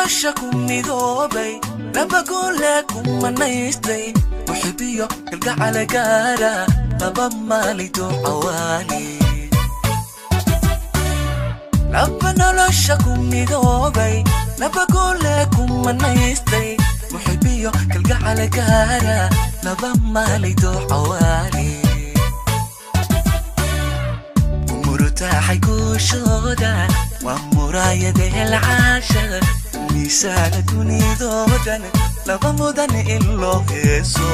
nolosha ku midoobay, laba goole ku manaystay, muxibiyo kalgacala gaara, laba maalido cawaali. Laba nolosha ku midoobay, laba goole ku manaystay, muxibiyo kalgacala gaara, laba maalido cawaali. Murtaaxay guushooda waa muraayadeel caashaq, miisaana dunidoodan laba mudan in loo heeso,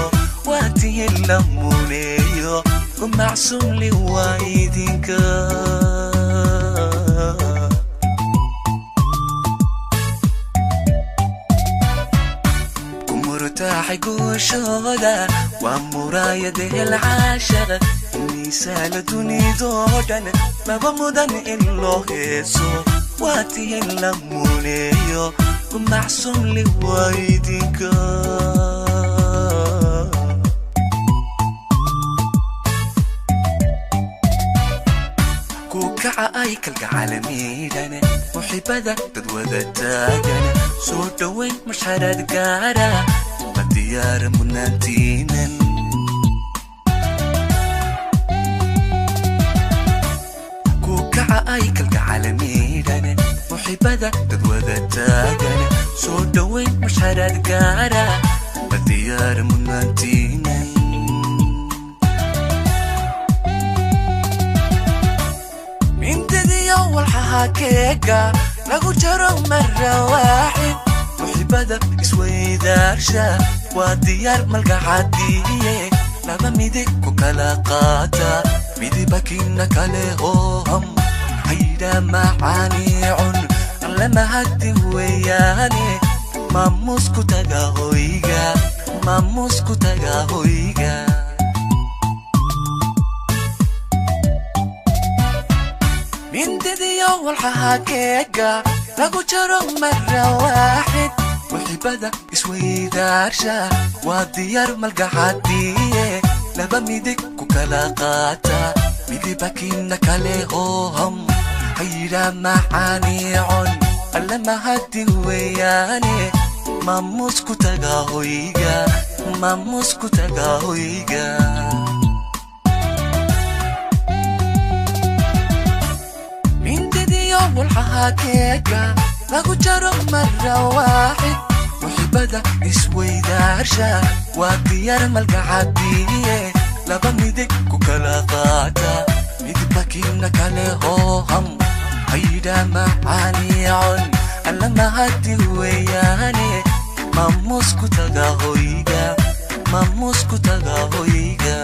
waa tihin la muneeyo, ku macsuumli waa idinka. Ku murtaaxay guushooda waa muraayadeel caashaq, miisaana dunidoo dhan laba mudan in loo heeso, waa tihin la muneeyo, ku macsuumli waa idinka. Ku kaca ay kalgacalamiidhan, muxibada dad wada taagan, soo dhoweyn mashxarad gaara, la diyaara mudnaantiinan. Ku kaca ay kalgacalamiidhan, muxibada dad wada taagan, soo dhoweyn mashxarad gaara, la diyaara mudnaantiinan. Mindadiyo walxaha keega lagu jaro mara waaxid, muxibada isweydaarsha waa diyaar malgacadiye, laba midig ku kala qaata, midibakina kale hooham hayda macaaniicun alle mahadi weeyaane, maamuus ku taga hoyga, maamuus ku taga hoyga. Mindadiyo walxaha keega lagu jaro mara waaxid, muxibada isweydaarsha waa diyaar malgacadiye, laba midig ku kala qaata, midibakina kale hooham hayda macaaniicon alle mahadi weeyaane, maamuus ku taga hoyga, maamuus ku taga hoyga. Mindadiyo walxaha keega lagu jaro mara waaxid, muxibada isweydaarsha waa diyaar malgacadiye, laba midig ku kala qaata, midibakina kale hooham hayda macaaniicon alla mahadi weeyaane, maamuus ku taga hoyga, maamuus ku taga hoyga.